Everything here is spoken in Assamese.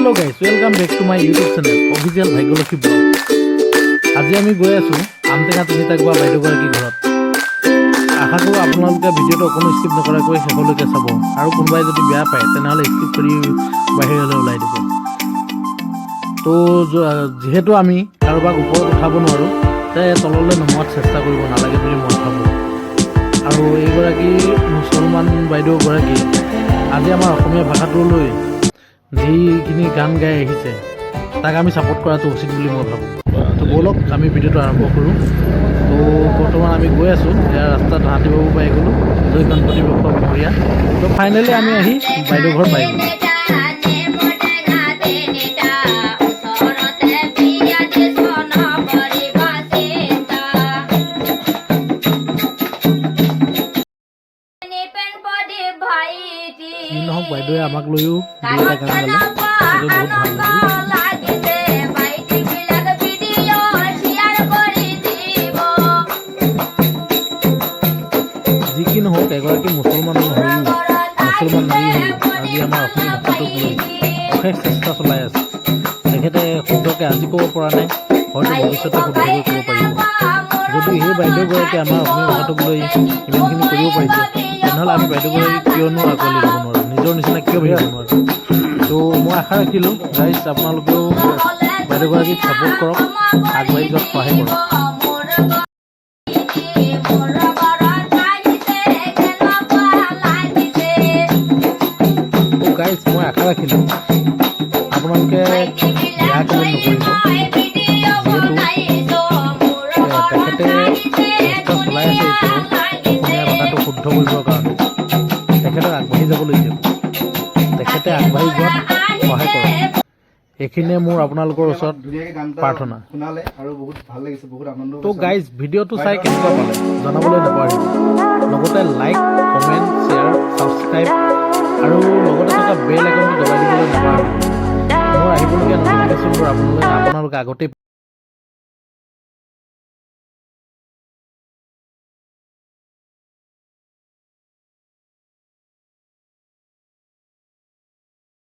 Hello guys, welcome back to my YouTube channel, Official Bhagyalakshmi blog. আজি আমি গৈ আছোঁ আমটেঙা তিনিটা গোৱা বাইদেউগৰাকীৰ ঘৰত। আশা কৰোঁ আপোনালোকে ভিডিঅ'টো অকণো স্কিপ নকৰাকৈ শেষলৈকে চাব আৰু কোনোবাই যদি বেয়া পায়, তেনেহ'লে স্কিপ কৰি বাহিৰলৈ ওলাই দিব। তো যিহেতু আমি কাৰোবাক ওপৰত উঠাব নোৱাৰোঁ, তে তললৈ নমোৱাত চেষ্টা কৰিব নালাগে বুলি মই ভাবোঁ। আৰু এইগৰাকী মুছলমান বাইদেউগৰাকীয়ে আজি আমাৰ অসমীয়া ভাষাটোলৈ যিখিনি গান গাই আহিছে, তাক আমি ছাপোৰ্ট কৰাটো উচিত বুলি মই ভাবোঁ। তো ব'লক, আমি ভিডিঅ'টো আৰম্ভ কৰোঁ। তো বৰ্তমান আমি গৈ আছোঁ, ইয়াৰ ৰাস্তাত হাতীবাবু পাই গ'লোঁ। জয় গণপতি বাপ্পা মৰিয়া। তো ফাইনেলি আমি আহি বাইদেউ ঘৰ পাই গ'লোঁ। তিনিটা ওচৰতে বিয়া দিছ, নকৰিবা চিন্তা। নিপেন প্ৰদীপ ভাইটি। যি নহওক, বাইদেৱে আমাক লৈও দুই এটা গান গালে, সেইটো বহুত ভাল লাগিল। লাগিছে ভাইটিবিলাক, ভিডিঅ' শ্বেয়াৰ কৰি দিব। যি কি নহওক, এগৰাকী মুছলমান হৈও, মুছলমান নাৰী হৈও আজি আমাৰ অসমীয়া ভাষাটোক লৈ অশেষ চেষ্টা চলাই আছে। তেখেতে শুদ্ধকৈ আজি ক'ব পৰা নাই, হয়তো ভৱিষ্যতে শুদ্ধকৈ ক'ব পাৰিব। যদি সেই বাইদেউগৰাকীয়ে আমাৰ অসমীয়া ভাষাটোক লৈ ইমানখিনি কৰিব পাৰিছে, তেনেহ'লে আমি বাইদেউগৰাকীক কিয়নো আঁকোৱালি ল'ব নোৱাৰোঁ, নিজৰ নিচিনা কিয় ভাবিব নোৱাৰোঁ? তো মই আশা ৰাখিলোঁ গাইজ, আপোনালোকেও বাইদেউগৰাকীক ছাপোৰ্ট কৰক, আগবাঢ়ি যোৱাত সহায় কৰক। মোৰ ঘৰত আহিছে, কেনেকুৱা লাগিছে? তো গাইজ, মই আশা ৰাখিলোঁ আপোনালোকে বেয়া কমেণ্ট নকৰিব, যিহেতু তেখেতে চেষ্টা চলাই আছে এতিয়াও অসমীয়া ভাষাটো শুদ্ধ কৰিবৰ কাৰণে। তেখেতক আগবাঢ়ি যাবলৈ দিয়ক, তেখেতে আগবাঢ়ি যোৱাত সহায় কৰক। এইখিনিয়ে মোৰ আপোনালোকৰ ওচৰত ধুনীয়াকে গান এটা প্ৰাৰ্থনা। শুনালে আৰু বহুত ভাল লাগিছে, বহুত আনন্দ তো গাইজ, ভিডিঅ'টো চাই কেনেকুৱা পালে জনাবলৈ নাপাহৰিব। লগতে লাইক, কমেণ্ট, শ্বেয়াৰ, ছাবস্ক্ৰাইব আৰু লগতে থকা বেল আইকনটো দবাই দিবলৈ নাপাহৰিব। মোৰ আহিবলগীয়া নটিফিকেশ্যনবোৰ আপোনালোকে আগতেই